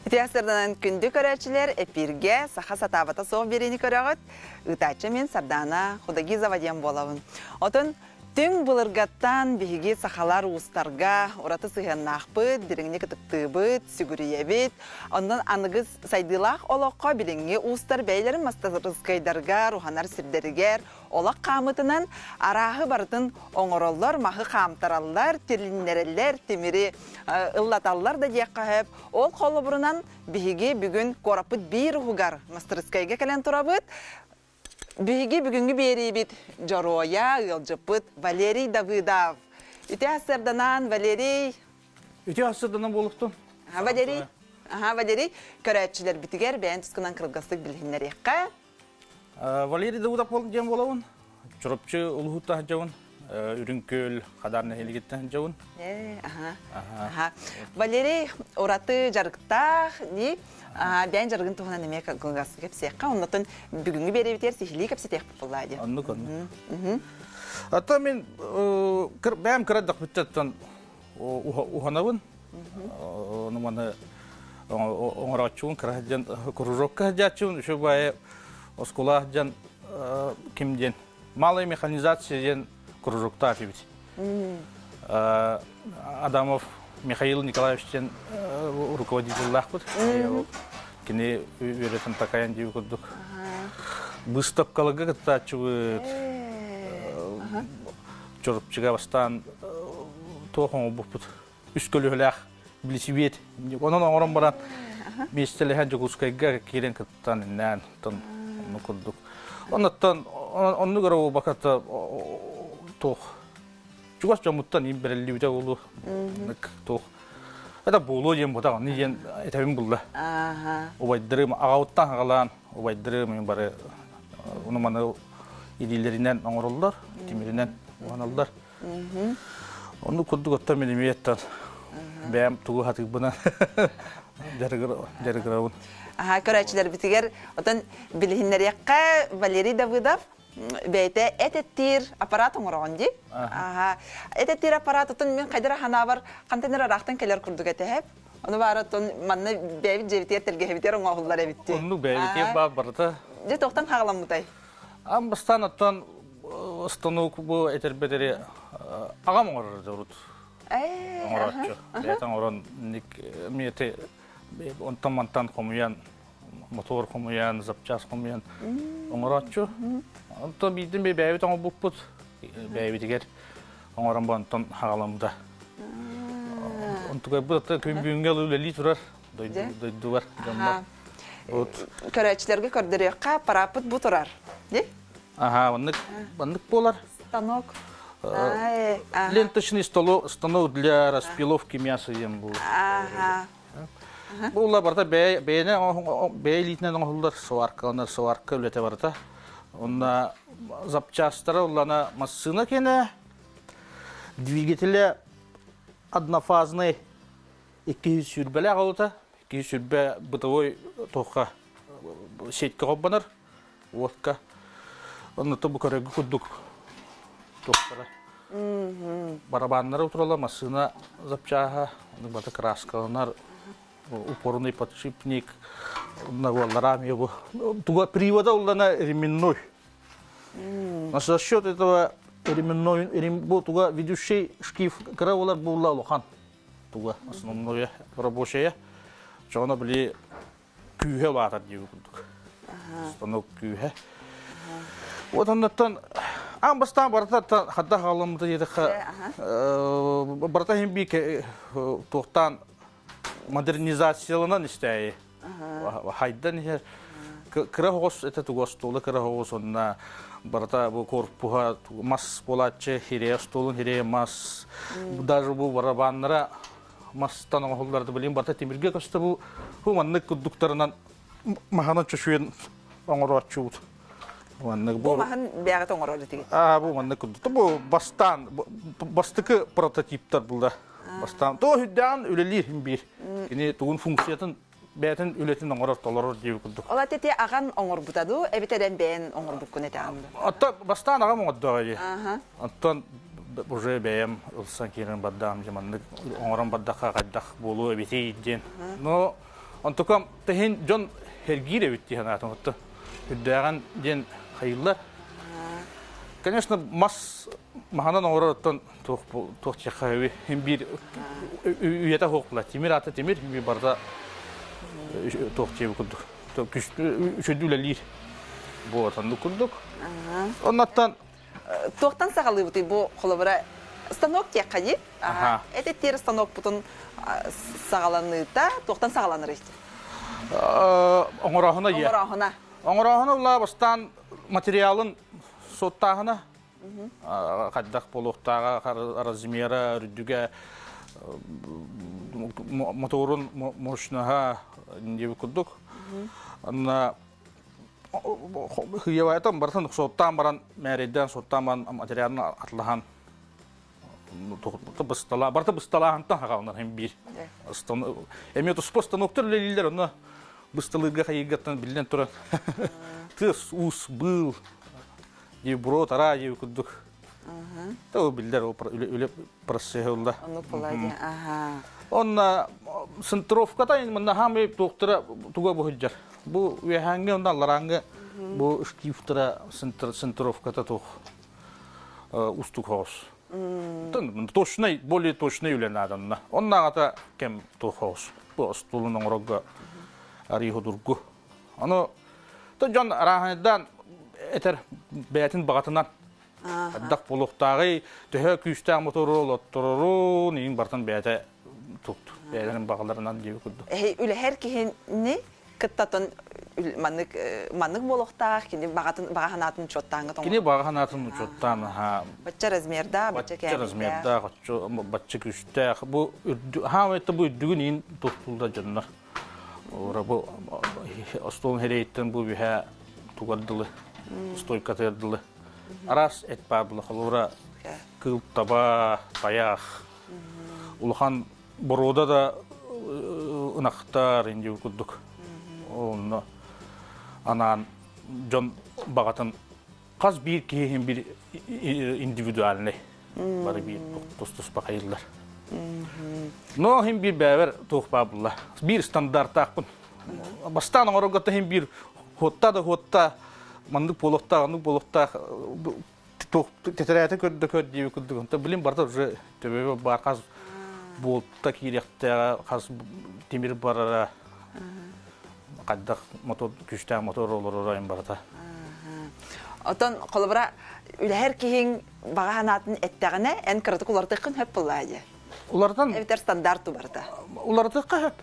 Ити сарданан күндү көрөөччүлэр эпииргэ саха сатаабата суох биэриини көрөҕүт. Ыытааччы мин Сардаана Худогизова диэн буолабын. Отон түҥ былыргаттан биһиги сахалар уустарга ураты сыһыаннаахпыт, дириҥник ытыктыыбыт, сүгүрүйэбит. Онон аныгы сайдыылаах олоххо билиҥҥи уустар бэйэлэрин мастарыскыайдарыгар, уһанар сирдэригэр олох хаамытынан арааһы барытын оҥороллор, маһы хаамтараллар, тилиннэрэллэр, тимири ыллаталлар да диэххэ сөп. Ол холобурунан биһиги бүгүн куораппыт биир уһугар мастарыскайга кэлэн турабыт. Биһиги бүгүҥҥү биэриибит дьоруойа, ыалдьыппыт Валерий Давыдов. Үтүө сарсыарданан, Валерий! Үтүө сарсыарданан буолуохтун. Валерий, аха, Валерий, көрөөччүлэрбитигэр бэйэн тускунан кылгастык билиһиннэриэххэ. Валерий Давыдов диэн буолабын. Чурапчы улууһуттан сылдьабын. Үрүҥ Күөл Хадаар нэһилиэгиттэн сылдьабын. Аха. Валерий ураты дьарыктаах дии. Бэйэн дьарыгын туһунан эмиэ кылгас кэпсиэххэ. Оннотон бүгүҥҥү биэриибитигэр сиһилии кэпсэтиэхпит буоллаа дии. Оннук оннук. Ата мин бэйэм кыра эрдэхпиттэн уһанабын. Ону маны оҥорооччубун кыра сылдьан кружокка сылдьааччыбын үчүгэй баайы оскуола сылдьан ким диэн малая механизация диэн кружоктаах эбит. Адамов Михаил Николаевич диэн руководителлаахпыт. Кини үөрэтэн такайан дии курдук. Выставкаларга кыттааччыбыт. Чурапчыга бастаан туох оҥорбуппут үс көлүөһэлээх билисибиэт. Онон оҥорон баран миэстэлэһэн Дьокуускайга киирэн кыттан иннээн оттон оннук курдук. Оннуттан оннук эрэ буолбакка туох чугас дьоммуттан им бэриллибитэ буолуо. Оннук туох это буолуо диэн бутах онну диэн этэбин булла. Убайдарым аҕабыттан аҕалаан убайдарым бары ону маны илиилэринэн оҥороллор, тимиринэн уһаналлар. Ону курдук оттон мин эмиэттэн бэйэм тугу хатыырбынан дьарыгырабын. Аха, көрөөччүлэрбитигэр отон билиһиннэриэххэ Валерий Давыдов бэйэтэ эт эттиир аппарат оҥороҕун дии. Аха, эт эттиир аппарат отон мин хайдара ханаабар хантан эрэ ыраахтан кэлэр курдук этэһэп. Ону баара оттон манна бэйэбит дьиэбитигэр тэлгэһэбитигэр оҥоһуллар эбит дии. Оннук бэйэбитигэр баар барыта. Дьэ тохтон хаҕаламмытай? Аан бастаан оттон станок бу этэрбэтэри аҕам оҥорор урут. Оҥорооччу. Бэйэтэ оҥорон мети онтон мантан хомуйан мотор хомуйан, запчас хомуйан оҥорооччу. Онтон биирдин бэйэбит оҥорбуппут. Бэйэбитигэр оҥорон бу онтон хаҕаламмыта. Онтугайбыт күн бүгүҥҥэ үлэлии турар дойдубар дьоммор. Вот. Көрөөччүлэргэ көрдөрүөххэ аппарааппыт бу турар. Ди? Аха, маннык маннык буолар. Станок. Ленточный станок для распиловки мяса диэн бу. Ага. Бу ула барыта бэйэне бэйэ илиитинэн оҥоһуллар сваркаланар сварка үлэтэ барыта. Онно запчастара уллана массыына кэнэ двигателэ однофазный 220-лээх олута 220 бытовой туохха сетка холбонор уотка онно бу көрөргө курдук туохтара барабаннары утуралар массыына запчааһа бата краскаланар упорный подшипник уоллара бу туга привода уллана ременной за счет этого ременной бу туга ведущий шкив кыра болар буолла улахан туга основное рабочая чоно били күүһэ улаатар диэби курдук. Станок күүһэ. Вот оннуттан аан бастаан барыта хадда хаалламмыта диэтэххэ барыта иһин бии туохтаан модернизацияланан истээйи хайдан иһэр кыра оҕус это тугу остуола кыра оҕус онно барыта бу корпуһа мас буолааччы хирэйэ остуолун хирэйэ мас даже бу барабаннара мастан оҥоһуллар да билигин барыта тимиргэ көстө бу бу маннык курдуктарынан маһынан чөчүөн оҥорооччубут маннык бу маһын бэйэҕит оҥорор этигит аа бу маннык курдук бу бастаан бастакы прототиптар булда бастаан то үрдээн үлэлиир биир кини тугун функциятын бэйэтин үлэтин оҥорор толорор диэби курдук ол ати аҕан оҥорбута дуу эбитэр эн бэйэн оҥорбуккун этэҕин дуу Оттон бастаан аҕам оҥордоҕо дии оттон уже бэйэм ылсан киирэн бардаам дьэ маннык оҥорон бардахха хайдах буолуо эбитий диэн но. Онтукам тэһин дьон сэргиир эбит дии санаатым. Отто үрдээҕин диэн хайыллар. Конечно, мас маһанан оҥорор оттон туох туох диэххэ хин биир үйэтэ суох тимир ата тимир биир барыта туох диэби курдук үчүгэй үлэлиир буолар оннук курдук. Оннуттан Туохтан саҕалыыбытый бу холобура станок диэххэ дии. Эт-эттиэр станокпутун саҕаланыыта туохтан саҕаланарый? Оҥорооһуна ийэ. Оҥорооһуна. Оҥорооһуна улаа бастаан материалын суоттааһына хайдах буолуохтааҕа размера, үрдүгэ, моторун мощноһа диэбит курдук. Онно Хыйабайтан барытын суоттаан баран, мээрэйдээн суоттаан баран материалын атлаһан быстала, барыта бысталааһынтан хаҕаланар хим биир. Эмиэ туспа станоктар үлэлииллэр, онно бысталыырга хайыыргаттан биллэн туран тыас, уус, быыл, дии буруо тараа дии курдук. Ол биллэр ол үлэ процеһа улла. Оннук буолаа дии. Аха. Онна центровката манна хаамай туохтара туга бу сылдьар. Бу үөһээҥҥи онно алларааҥҥы бу шкифтара центровката туох устук хоҕус. Точный, более точный үлэ нааданна. Оннааҕата кэм туох хоҕус. Бу остуолун оҥорорго арыйы судургу. Ону то дьон арааһынайдаан этэр бэйэтин баҕатынан хайдах буолуохтааҕый, төһө күүстээх мотору олотторорун, иин бартан бэйэтэ тукту, бэйэлэрин баҕаларынан диэби курдук. Үлэһэр киһини кыттатын маннык маннык буолуохтаах, кини баҕатын баҕа санаатын учуоттааҥҥа тоҥор. Кини баҕа санаатын учуоттаан аха бачча размердаах, бачча бачча размердаах, бачча күүстээх. Бу хаамай бу үрдүгүн иин туттулда дьоннор. Ора бу остуолун херэйиттэн бу үһэ тугар дылы, стойкатыгар дылы. Араас эт баар була холобура кыыл таба, тайах, улахан боруода да ынахтар индиу курдук. Онно анаан дьон баҕатын хас биир киһи биир индивидуальный бары биир тус-туспа хайыллар. Но хим биир бэбэр туох баа булла. Биир стандартаахпын. Бастаан оҥорорго хим биир хуотта да хуотта маннык буолуохтаах, оннук буолуохтаах туох тэтэрээтэ көрдө көр диэби курдук. Онтон билим барыта уже төбөбө баар хас буолта киириэхтээҕэ, хас тимир барара хайдах мотор күүстээх мотор олороро им барыта. Отон холобура үлэһэр киһиҥ баҕа санаатын эттэҕинэ эн кыратык уларытыаххын сөп буоллаа дии. Уларытан эбэтэр стандарт барыта. Уларытыахха сөп.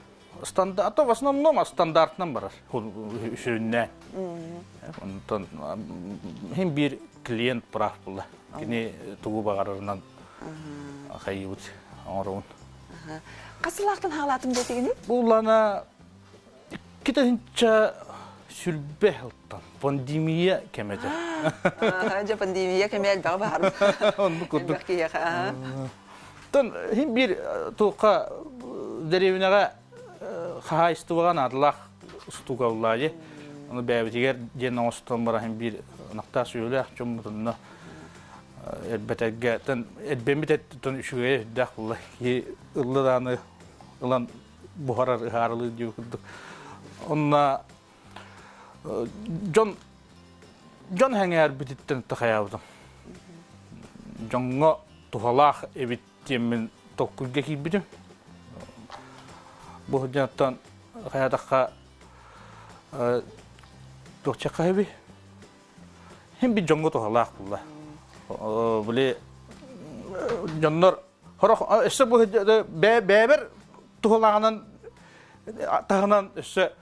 Стандарт в основном стандартынан барар. Сүрүннээн. Онтон хим биир клиент прав буолла. Кини тугу баҕарарынан хайыбыт оҥоробун. Хас сылаахтан хаалаатым диэтигини? Буллана китинчэ сүрбэ ылтан пандемия кэмэтэ. Дьэ пандемия кэмэ элбэҕи баһар. Оннук курдук. Элбэх киһиэхэ. Тон хин биир туохха дэриэбинэҕэ хаһаайыстыбаҕа наадалаах устууга уллаайы. Ону бэйэбитигэр диэн оҥостон баран хин биир ынахтаах сүөһүлээх дьоммутунна элбэтэргэ тэн элбэммит эттэн үчүгэйэ үрдээх буолла. Киһи ылла дааны ылан буһарар ыһаарылыы диэбит курдук. Онно дьон дьон сэҥээрбититтэн тахайаабытым. Дьоҥҥо туһалаах эбит диэммин толкуйга киирбитим. Бу дьонтон хайаатахха туохчахха эби Хин бит дьоҥҥо туһалаах буолла. Били дьоннор хорох өссө бу бэйэбэр туһалааҕынан таһынан өссө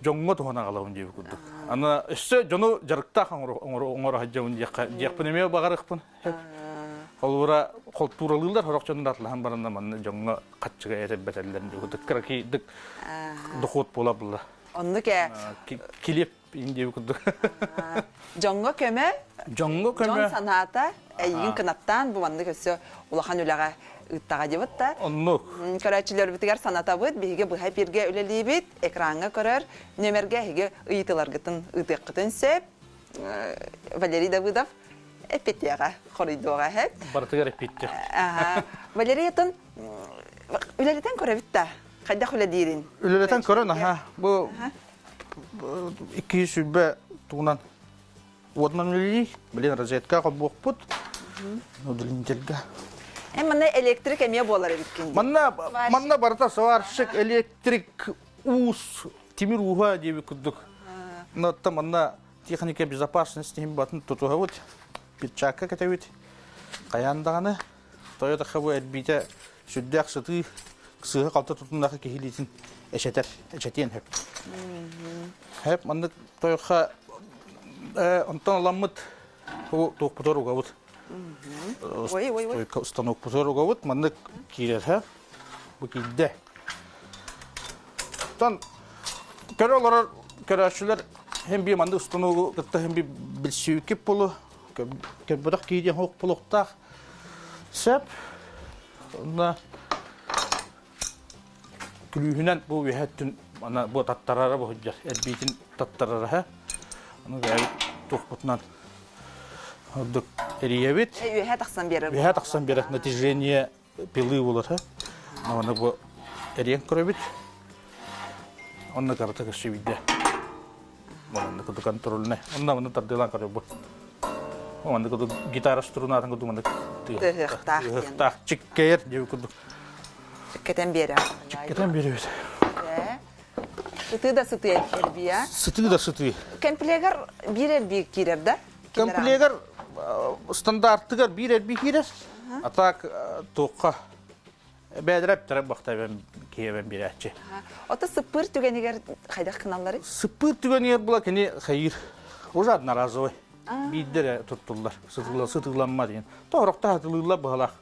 дьоҥҥо туһана аҕалабын диэбит курдук. Аны өссө дьону дьарыктаах оҥоро сылдьабын диэххэ диэхпин эмиэ баҕарыахпын. Холобура холтууралыыллар сорох дьону датлаһан баранна манна дьоҥҥо хаччыга этэрбэтэллэр диэбит кыракыйдык дохуот буола булла. Оннук ээ. Килиэп диэбит курдук. Дьоҥҥо көмө, дьоҥҥо көмө, дьон санаата эйигин кынаттаан бу маннык өссө улахан үлэҕэ ыыттаҕа диэбит да. Оннук. Көрөөччүлэрбитигэр санатабыт, биһиги быһа эпииргэ үлэлиибит, экраҥҥа көрөр нүөмэргэ эһиги ыйытыыларгытын ыытыаххытын сөп. Валерий Давыдов эппиттиэҕэ, хоруйдуоҕа эһэт. Барытыгар эппиттиэх. Валерий атын үлэлэтэн көрөбүт да. Хайдах үлэлиирин? Үлэлэтэн көрөн, аха. Бу 220 тугунан уотунан үлэлиир. Билин розетка холбуохпут. Удлинительга. Эн манна электрик эмиэ буолар эбиккин. Манна манна барыта сварщик, электрик, уус, тимир ууһа диэбит курдук. Онно манна техника безопасности батын тутуһабыт. Перчатка кэтэбит. Хайаан даҕаны Toyota бу эрбиитэ сүрдээх сытыы, сыыһа-халты тутуннаха киһи илиитин эчэтэр, эчэтиэн сөп. Хэп маннык тойохха онтон ыламмыт бу туохпутугар угабыт. Ой, ой, ой. Станокпутугар угабыт, маннык киирэр һэ. Бу киирдэ. Оттон көрө олорор көрөөччүлэр һэм би маннык станогу кытта һэм би билсүүкүп болу, көрбөтөх киирдиэн хоох болуохтаах. Сөп. Онно күлүүһүнэн бу үөһэ өттүн ана бу таттарара бу сылдьар эрбиитин таттарара Ону бэйэбит туохпутунан ордук эрийэбит. Үөһэ тахсан биэрэр. Үөһэ тахсан биэрэр натяжение пилы болар. Аны бу эрийэн көрөбүт. Онно карата көссүбүйдэ. Манна курдук контрольнай. Онно манна тардыылаан көрөбүт. Манна курдук гитара струнатын курдук манна тыаһыахтаах тыаһыахтаах чиккэйэр диэби курдук. Чиккэтэн биэрэ. Чиккэтэн биэрэбит. Сытыы да сытыы эрбии, Сытыы да сытыы. Комплегар биир эрбии киирэр да? Комплегар стандартыгар биир эрбии киирэр. А так туохха Бэдрэп төрөп бахтайбан киэбэн биэрээччи. Ото сыппыыр түгэнигэр хайдах гыналларый? Сыппыыр түгэнигэр була кини хайыр уже одноразовый. Биирдэ эрэ туттуллар. Сытыла сытыыламма диэн. Тоорохто хатылыыллар быһалаах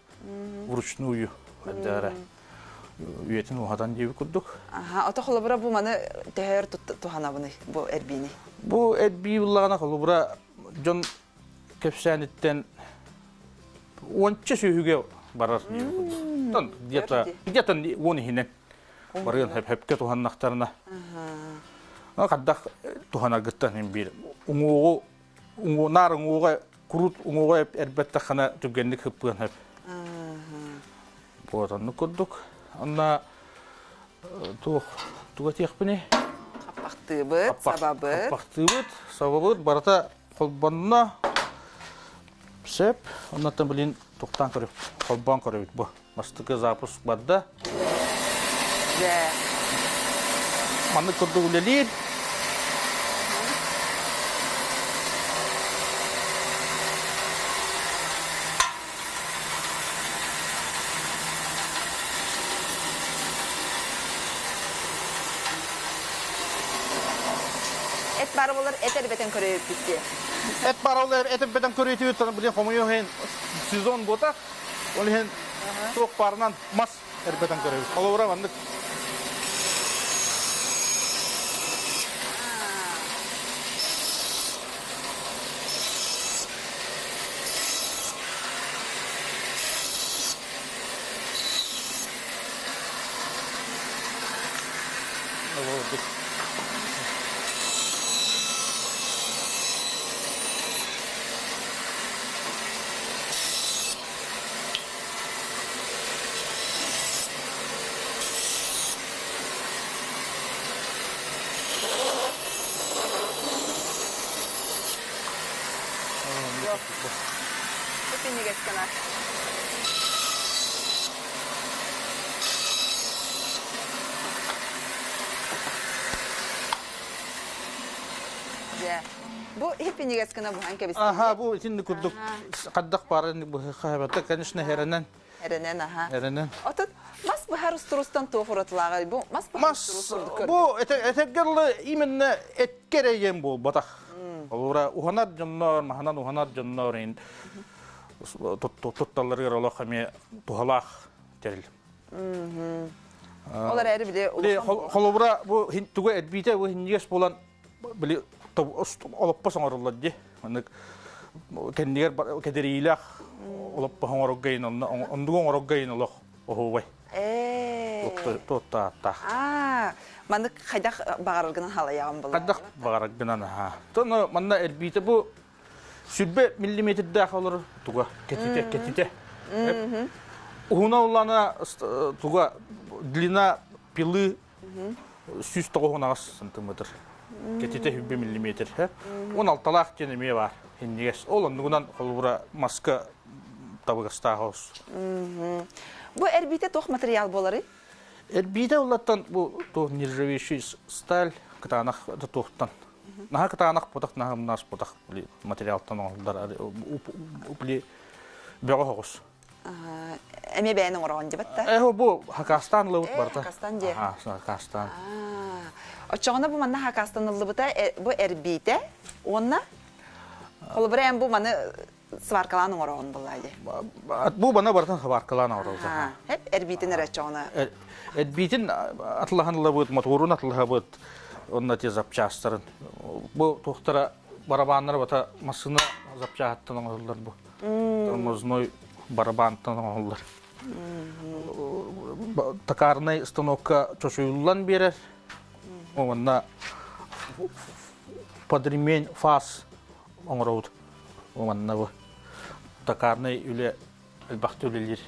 вручную эрдэ үйэтин уһатан диэби курдук. Аха, ото холобура бу маны төһөр туһанабыный бу эрбиини? Бу эрбии буллаҕына холобура дьон кэпсээниттэн уонча сүөһүгэ барар диэн где-то где-то уон иһинэн барыан хөпкө туһаннахтарына хайдах туһанаргыттан иһин биир уҥуоҕу наар уҥуоҕа курут уҥуоҕа эрбэттэххинэ түргэнник хыппыан сөп вот оннук курдук онно туох туга этиэхпиний хаппахтыыбыт сабабыт хаппахтыыбыт сабабыт барыта Холбонно сөп. Оннуттан билин тухтаан көрүп, холбоон көрөбүт бу. Бастакы запуск барда. Дьэ. Маннык курдук үлэлиир. Эт баар буолар эт эрбэтэн көрөйүппүт дии. Эт баар буолар эт эрбэтэн көрөйүтүбүт билин хомуйу иһин сезон буота. Ол иһин туох баарынан мас эрбэтэн көрөбүт. Холобура маннык Сипиннигэс гына. Дьэ, бу хиппиннигэс гына буһан кэбистим. Аха, бу итинник курдук хаддах баарын быһыхаабата, конечно, эрэнэн. Эрэнэн, аха. Эрэнэн. Отут мас быһар устурустан туох уратылааҕый? Бу мас быһар Мас, бу этэргэ дылы именно эткэ эрэ буолбатах. Олора уһанар дьоннор, маһынан уһанар дьоннор тутталларыгар олох эмиэ туһалаах тэрил. Ол эрээри били Холобура бу тугу эрбиитэ бу хинньигэс буолан били олоппос оҥоруллар дии. Маннык кэннигэр кэдэриилээх олоппос оҥорорго иин оннугу оҥорорго иин олох оһуобай. Туоттааттаах. Аа, маннык хайдах баҕараргынан халайаҕын буолар. Хайдах баҕараргынан аха. Тоно манна эрбиитэ бу сүрбэ миллиметрдээх олорор туга кэтитэ кэтитэ. Уһуна улана туга длина. Пилы 198 сантиметр. Кэтитэ 100 миллиметр. 16-лаах диэн эмиэ баар. Иннигээс. Ол оннугунан холобура маска табыгастаах оҕус. Бу эрбиитэ туох материал буоларый? Эрбиитэ улаттан бу туох нержавеющий сталь кытаанах туохтан. Наһаа кытаанах ботах наһаа мунаас ботах материалтан оҥоһуллар бөҕө оҕус. Эмиэ бэйэн оҥороҕун дебат да? Э, бу Хакастан ылыбыт барыта. Хакастан дии. Хакастан. Оччоҕуна бу манна Хакастан ыллыбыта бу эрбиитэ уонна холобура эн бу маны сваркалаан оҥороҕун буоллаа дии. Бу бана барытын сваркалаан оҥоробут. Хеп эрбиитин эрэ оччоҕуна. Эрбиитин атылаһан ылабыт, моторун атылаһабыт, онно те запчастарын. Бу туохтара барабаннара бата массыына запчаһыттан оҥоһуллар бу. Тормозной барабантан оҥоһуллар. Токарнай станокка чочуйуллан биэрэр. Уонна подремень фаз оҥоробут. Уонна бу токарнай үлэ элбэхтэ үлэлиир.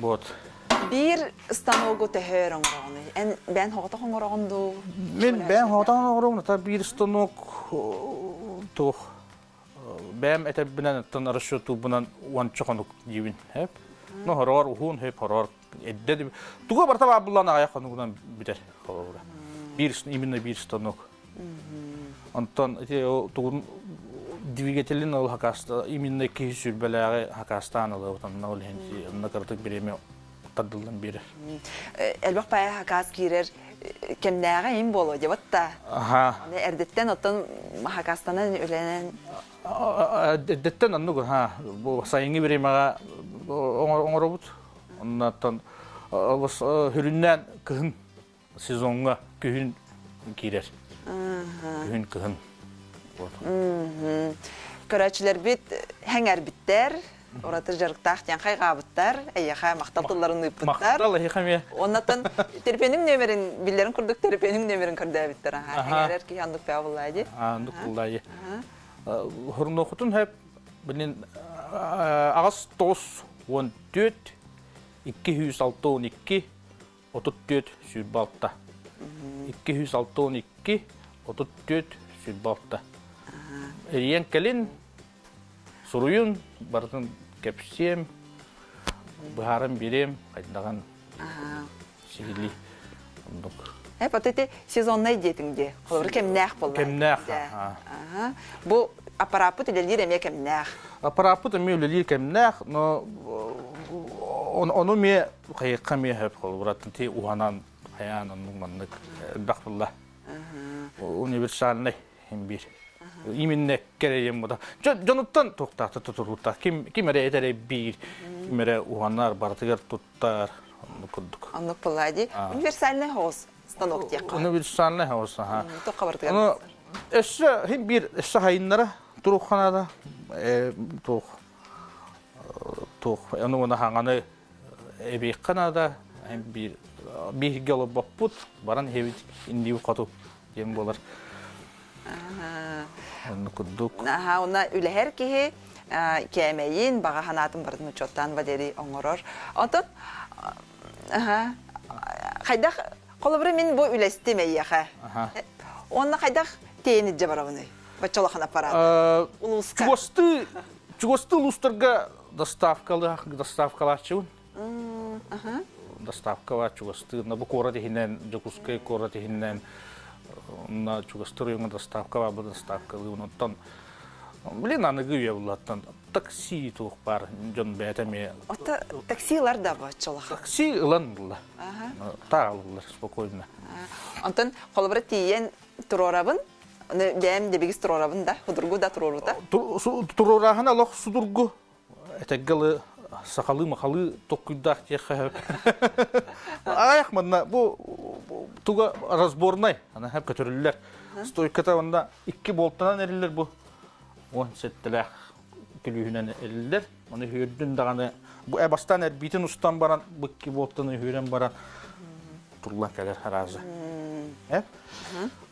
Вот. Биир станогу төһөр оҥороҕунуй? Эн бэйэн соҕотох оҥороҕун дуу? Мин бэйэм соҕотох оҥоробун, ата биир станок туох Бэйэм этэрбинэн оттон расчеттуурбунан уонча хонук диибин. Хэп. Ну, хороор уһун, хэп хороор эдде туга барыта баар буллан аҕыйах хонугунан бүтэр холобура. Биир именно биир станок. Онтон ити тугун двигателин ол хакаста именно киһи сүрбэлээҕи хакастаан ылыбыт онно ол иһин онно кыратык бириэмэ тардыллан биэрэр. Элбэх пая хакас киирэр кэмнээҕэ им буолуо дебат та. Аха. Эрдеттен оттон хакастанан үлэнэн Эрдеттен оннук ха бу сайыҥҥы бириэмэҕэ оҥоробут. Оннуттан хүрүннээн кыһын сезоҥҥа күһүн киирэр. Күһүн кыһын. Көрөөччүлэрбит хэҥэрбиттэр, ураты дьарыктаах диэн хайҕаабыттар, эйиэхэ махтал тылларын ыыппыттар. Махтал эйиэхэ эмиэ. Оннотон терпениҥ нөмерин, биллэрин курдук терпениҥ нөмерин көрдөөбүттэр. Хэҥэрэр киһи оннук бөҕө буллаа дии. Оннук буллаа дии. Хорнуохутун хэп билин аҕыс 9 14 262 34 26. 262 34 26. Эрийэн кэлин, суруйун, барытын кэпсиэм, быһааран биэриэм, хайдаҕын сиһилии оннук. Вот эти сезоннай диэтиҥ дии. Холобур кэмнээх буолла. Кэмнээх. Бу аппарааппыт үлэлиир эмиэ кэмнээх. Аппарааппыт эмиэ үлэлиир кэмнээх, но ону эмиэ хайыахха эмиэ сөп холобура ти уһанан хайаан оннук маннык элбэх буолла. Универсальный биир. Именно кэрэйим бута. Дьонуттан туохтаахта тутулуктаах. Ким ким эрэ этэрэ биир, ким эрэ уһанар, барытыгар туттар оннук курдук. Оннук буолла дии. Универсальный хоҕус станок диэххэ. Универсальный хоҕус, аха. Туохха барытыгар. Ону өссө хин биир өссө хайыннара турухханада туох туох ону уна хаҥаны эбиэххэ наада биир бииргэ олорбоппут баран иһэбит индии хоту диэн буолар оннук курдук Аха, уна үлэһэр киһи кээмэйин, баҕа санаатын барытын учуоттаан Валерий оҥорор. Онтон аха, хайдах холобура мин бу үлэстим эйиэхэ. Уонна хайдах тиэйэн илдьэ барабыный? Бачча улахан аппарат. Улууска. Чугастыы чугастыы улуустарга доставкалаах доставкалааччыбын. Доставкалаа чугастыы. Бу куорат иһинэн, Дьокуускай куорат иһинэн онно чугастыы оройуоҥҥа доставка баар бу доставкалыыбын. Оттон блин аныгы үйэ буллаттан такси туох баар дьон бэйэтэ эмиэ Ото таксилар да бачча улахан. Такси ылан булла. Таах ылыллар спокойно. Онтон холобура тиийэн туруорабын, бэйэм дэбигис туруорабын да, судургу да туруорута. Туруорааһын олох судургу. Этэггэлы сахалыы-махалыы токкуйдаах диэххэ Аҕайах манна бу туга разборнай, ана хэп көтөрүллэр. Стойката онна икки болтанан эриллэр бу. 17-лээх күлүүһүнэн эриллэр. Оны үһүөрдүн даҕаны бу бастаан эрбиитин устан баран бу икки болтаны үһүөрэн баран туруллан кэлэр араазы. Э?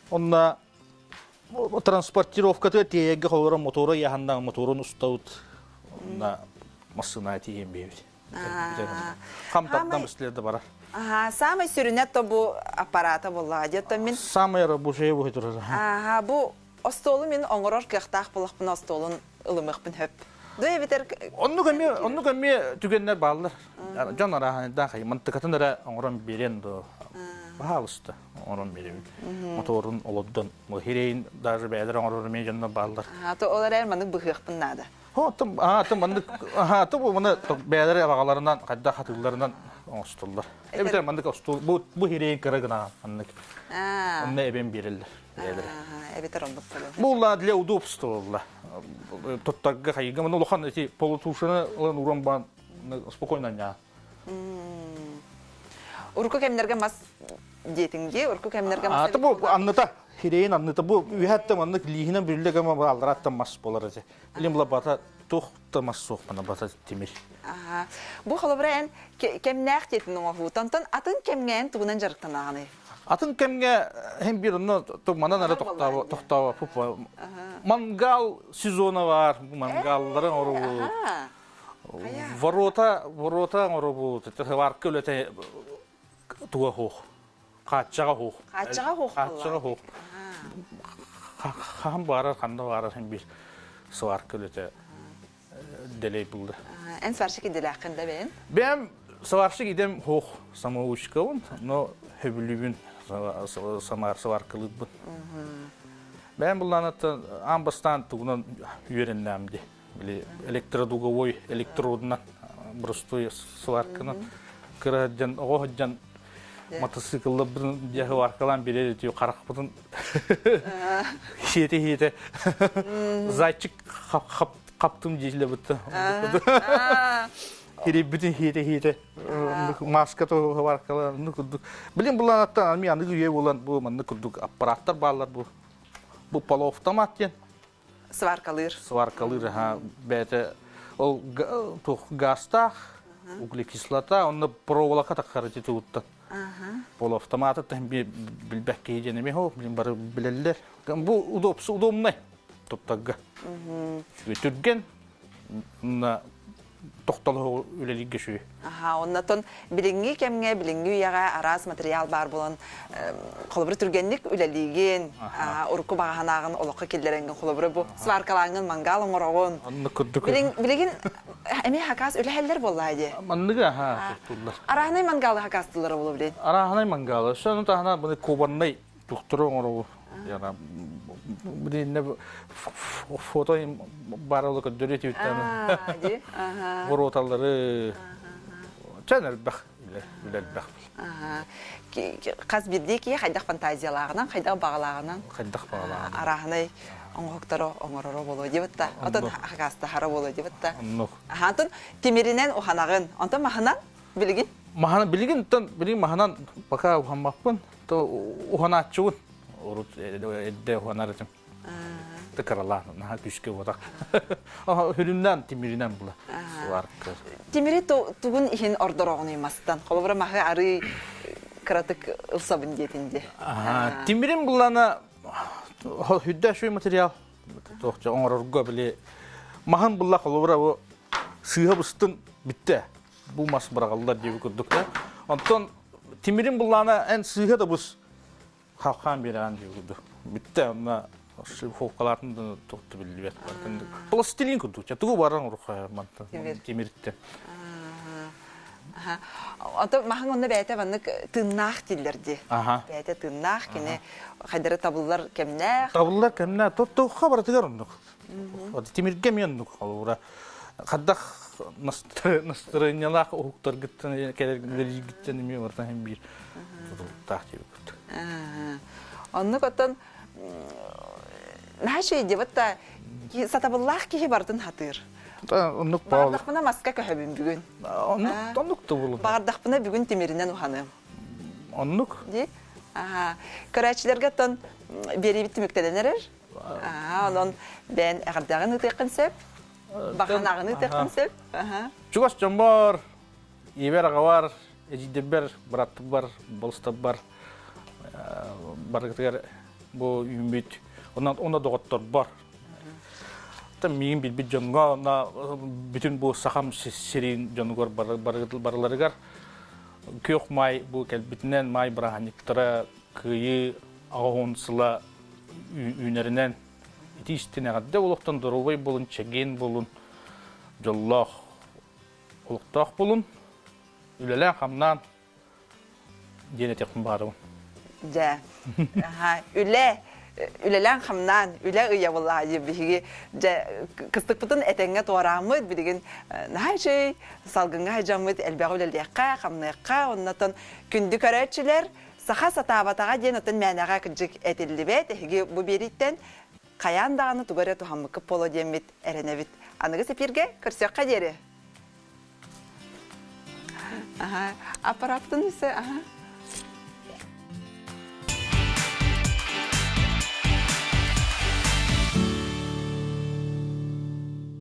Онна транспортировката тиэйэргэ холоро мотору яһанна моторун устабыт онна массыына тиийэн биэбит. Хам тардам да барар. Аха, самай сүрүнэ то бу аппарата буоллаҕа дии. Оттон мин Самай рабочая бу турар. Аха, бу остуолу мин оҥорор кыахтаах буоллахпына остуолун ылымыахпын сөп. Ду эбэтэр Оннук эмиэ оннук эмиэ түгэннэр бааллар. Дьон арааһынайдаах мантыкатын эрэ оҥорон биэриэн до. Баһаалыста оҥорон биэрэбин. Моторун олордон, хирэйин даже бэйэлэр оҥорор эмиэ дьоннор бааллар. А то ол эрээр маннык быһыахпын наада. Хо, тым, маннык, аха, тым маны бэйэлэрэ абаҕаларынан, хайдах хатыылларынан оҥостуллар. Эбэтэр маннык остуол, бу, бу хирэйин кыра гына маннык. Онно эбэн биэрэллэр бэйэлэрэ. Эбэтэр оннук буолуо. Бу для удобства буолла. Туттарга хайыга, маны улахан эти полутушаны ылан уран баан спокойно анньаа. Урукку кэмнэргэ мас диэтиҥ дии, урукку кэмнэргэ мас Ата бу анныта, хирэйин анныта бу үһәттэ маннык лииһинэн бүрүллэ гама аллараттан мас болар этэ. Билим була бата туох да мас суох мана бата тимир. Аха. Бу холобура эн кэмнээх диэтин оҥоһуу. Онтон атын кэмҥэ эн тугунан дьарыктанаҕыный? Атын кэмҥэ һин бир онно манан эрэ тохтообо тохтообо Мангал сезона бар. Мангаллары оҥоробут. Ворота ворота оҥоробут. Тыһыварка үлэтэ туга хуох. Хааччаҕа хуох. Хааччаҕа хуох. Хааччаҕа хуох. Хаһан баарар, ханна баарар һин бир сварка үлэтэ дэлэй булда. Эн сварщик идэлээххин да бэйэн? Бэйэм сварщик идэм хуох самоучкабын, но хөбүлүүбүн самар сваркалыырбын. Бэйэм буллаанаттан аан бастаан тугунан үөрэннэм ди. Били электродуговой электродунан простой сварканан кыра сылдьан оҕо сылдьан мотоциклларбын дьэ сваркалаан билэр этиу харахпытын хиэтэ-хиэтэ зайчик хаптым дииллэ бытта хирийбитин хиэтэ-хиэтэ маска сваркалаан оннук курдук билин булаанаттан ами аныгы үйэ буолан бу маннык курдук аппараттар бааллар бу бу полуавтомат диэн Сваркалыыр. Сваркалыыр, аха, бэйэтэ ол туох гаастаах, углекислота, онно проволока таххар ити тугуттан. Полуавтоматы билбэт киһи диэн эмиэ билин бары билэллэр. Бу удобство удобнай туттарга. Түргэн, тохтолоһу үлэлииргэ үчүгэй. Аха, оннотон билиҥҥи кэмҥэ, билиҥҥи үйэҕэ араас материал баар буолан, холобура түргэнник үлэлиигин, урукку баҕаһанааҕын олоххо киллэрэҥҥин, холобура бу сваркалааҥҥын мангал оҥороҕун. Оннук курдук. Билигин эмиэ хакаас үлэһэллэр буоллаа дии. Манныгы аха туттуллар. Арааһынай мангалы хакаастыллара буолуо билин. Арааһынай мангалы. Сону таһынан бу кубаннай Тухтуру оҥоробу. Яна билинне фото барылы көрдөрүү түбүттэн. Вороталары чан элбэх үлэ элбэх. Хас биирдии киһи хайдах фантазиялааҕынан, хайдах баҕалааҕынан хайдах баҕалааҕынан арааһынай оҥоһуктары оҥороро буолуо диэбит да. Отон хакаастаһара буолуо диэбит да. Оннук. Онтон тимиринэн уханаҕын. Онтон маһынан билигин? Маһынан билигин билигин маһынан пока ухаммаппын. То уһанааччыбын. Урут эрдэ уһанар этим. Тыкаралаан, наһаа күүскэ буотах. Хүрүннэн тимиринэн була. Сварка. Тимири тугун иһин ордороҕунуй мастан? Холобура маһы арыы кыратык ылсабын диэтин дии. Тимирин буллана хүддэ шуй материал. Туох оҥорорго били маһын булла холобура бу сыыһа быстын бүттэ. Бу мас быраҕыллар диэби курдук да. Онтон тимирин буллаана эн сыыһа да бус хапхаан биэрэҕин диэби курдук. Бүттэ онно шлифовкалаатын да туохта биллибэт. Пластилин курдук. Тугу баран урукка мантан тимириттэн. Ото маһаҥ онно бэйэтэ маннык тыыннаах дииллэр дии. Бэйэтэ тыыннаах кини хайдары табыллар кэмнээх. Табыллар кэмнээх. Туохха барытыгар оннук. Тимиргэ эмиэ оннук холобура. Хаддах настырыанньалаах уһуктаргыттан кэлэргиттэн эмиэ барытын иһин биир тутулуктаах диэбиккит. Оннук оттон наһаа үчүгэй диэбит да сатабыллаах киһи барытын хатыыр. Оннук Баҕардахпына маска көһөбүн бүгүн. Оннук да буолуо. Баҕардахпына бүгүн тимиринэн уһаныам. Оннук. Дии. Көрөөччүлэргэ оттон биэриибит түмүктэнэн эрэр. Онон бэйэн эҕэрдэҕин ыытыаххын сөп. Баҕанаҕын ыытыаххын сөп. Чугас дьоммор, ийэбэр, аҕабар, эдьиийдэрбэр, бырааттарбар, балыстарбар барыгытыгар бу үүммүт онон онно доҕотторбор миигин билбит дьоҥҥо онно бүтүн бу сахам сирин дьонугар барыларыгар. Күөх маай бу кэлбитинэн маай бырааһынньыктара Кыайыы 80 сыла үүнэринэн ити истин эҕэрдэ олохтон доруобай буолун, чэгиэн буолун, дьоллоох олохтоох буолун, үлэлээн-хамнаан диэн этиэхпин баҕарабын. Дьэ, үлэ үлэлээн-хамнаан, үлэ ыйабылаайы биһиги дьэ кыстыкпытын этэҥҥэ туорааммыт, билигин наһаа үчүгэй салгыҥҥа сылдьаммыт элбэҕи үлэлиэххэ, хамныахха, оннотон күндү көрөөччүлэр саха сатаабатаҕа диэн оттон мээнэҕэ кырдьык этиллибэт, эһиги бу биэрииттэн хайаан даҕаны тугу эрэ туһаммыккыт буолуо диэммит эрэнэбит. Аныгыс эпииргэ көрсүөххэ диэри. Аха, аппарааппытын үсэ, аха.